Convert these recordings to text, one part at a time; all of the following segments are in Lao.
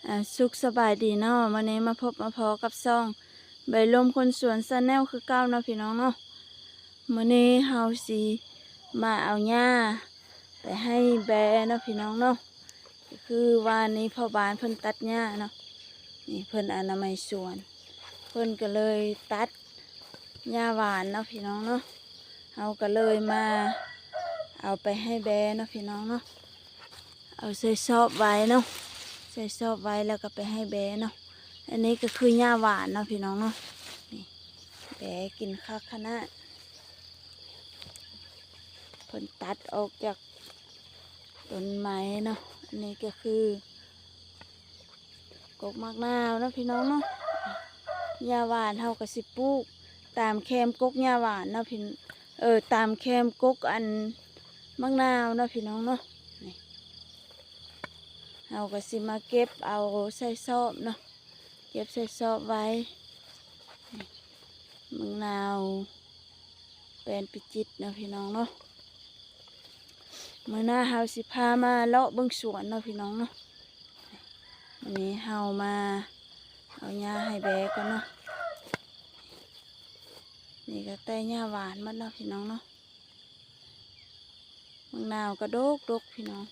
ອ່າ ສຸກສະບາຍດີເນາະ, ມື້ນີ້ມາພົບມາພໍ້ກັບຊ່ອງໃບລົມຄົນສວນ Channel ຄືເກົ່າເນາະພີ່ນ້ອງເນາະ. ມື້ນີ້ເຮົາຊິມາເອົາຫຍ້າໄປໃຫ້ແບ້ເນາະພີ່ນ້ອງເນາະ. ຄືວານນີ້ພໍ່ບ້ານເພິ່ນຕັດຫຍ້າເນາະ, ນີ້ເພິ່ນອະນາໄມສວນ ເພິ່ນກໍເລີຍຕັດຫຍ້າຫວານເນາະພີ່ນ້ອງເນາະ. ເຮົາກໍເລີຍມາເອົາໄປໃຫ້ແບ້ເນາະພີ່ນ້ອງເນາະ. ເອົາໃສ່ຊອບໄວ້ເນາະ, ໃສ່ຊອບໄວ້ແລ້ວກໍໄປໃຫ້ແບ້ເນາະ. ອັນນີ້ກໍຄືຫຍ້າຫວານເນາະພີ່ນ້ອງເນາະ. ນີ້ ແບ້ກິນຄັກຂະໜາດ, ເພິ່ນຕັດອອກຈາກຕົ້ນໄມ້ເນາະ. ອັນນີ້ກໍຄືກົກໝາກນາວເນາະພີ່ນ້ອງເນາະ. ຫຍ້າຫວານເຮົາກໍຊິປູກຕາມແຄມກົກຫຍ້າຫວານເນາະພີ່ ເອີ ຕາມແຄມກົກອັນໝາກນາວເນາະພີ່ນ້ອງເນາະ. ນີ້ ເຮົາກໍຊິມາເກັບເອົາໃສ່ຊອບເນາະ, ເກັບໃສ່ຊອບໄວ້. ນີ້ ໝາກນາວແປນພິຈິດເນາະພີ່ນ້ອງເນາະ. ມື້ໜ້າເຮົາຊິພາມາເລາະເບິ່ງສວນເນາະພີ່ນ້ອງເນາະ. ມື້ນີ້ເຮົາມາເອົາຫຍ້າໃຫ້ແບ້ກ່ອນເນາະ. ນີ້ກໍແຕ່ຫຍ້າຫວານໝົດເນາະພີ່ນ້ອງເນາະ. ໝາກນາວກໍດົກໆ ພີ່ນ້ອງ.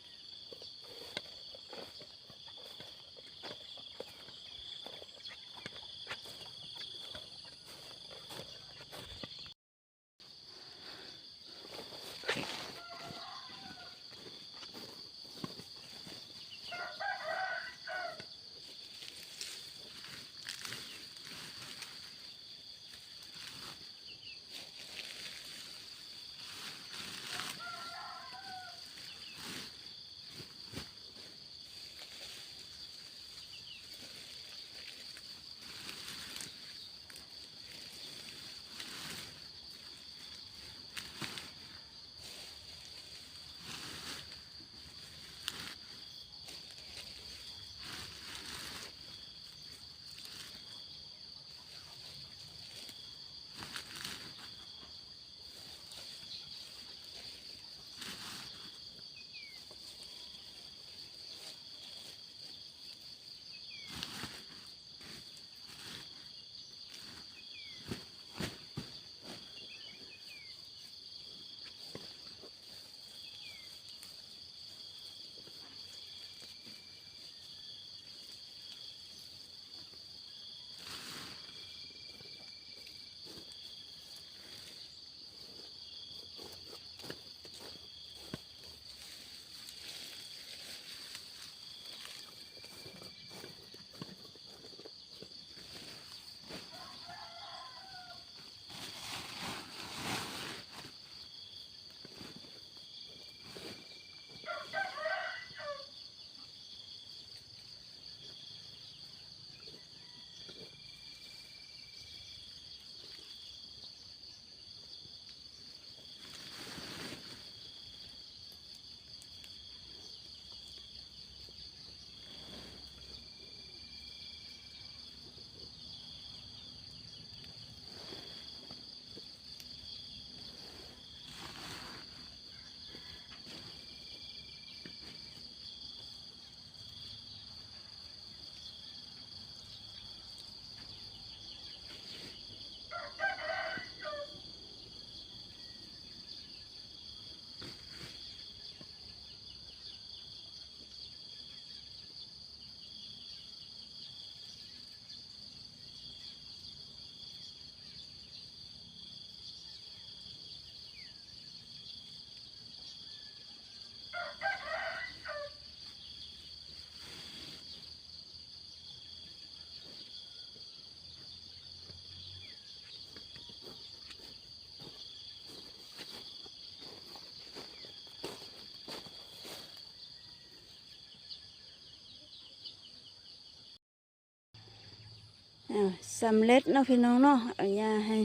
ອ່າ ສຳເລັດເນາະພີ່ນ້ອງເນາະ, ເອົາຫຍ້າໃຫ້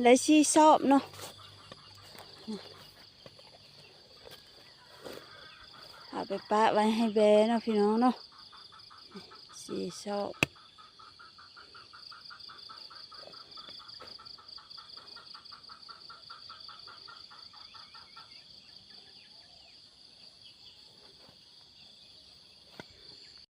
ໄດ້ສີ່ຊອບເນາະ, ເອົາໄປປະໄວ້ໃຫ້ແບ້ເນາະພີ່ນ້ອງເນາະ, ສີ່ຊອບ.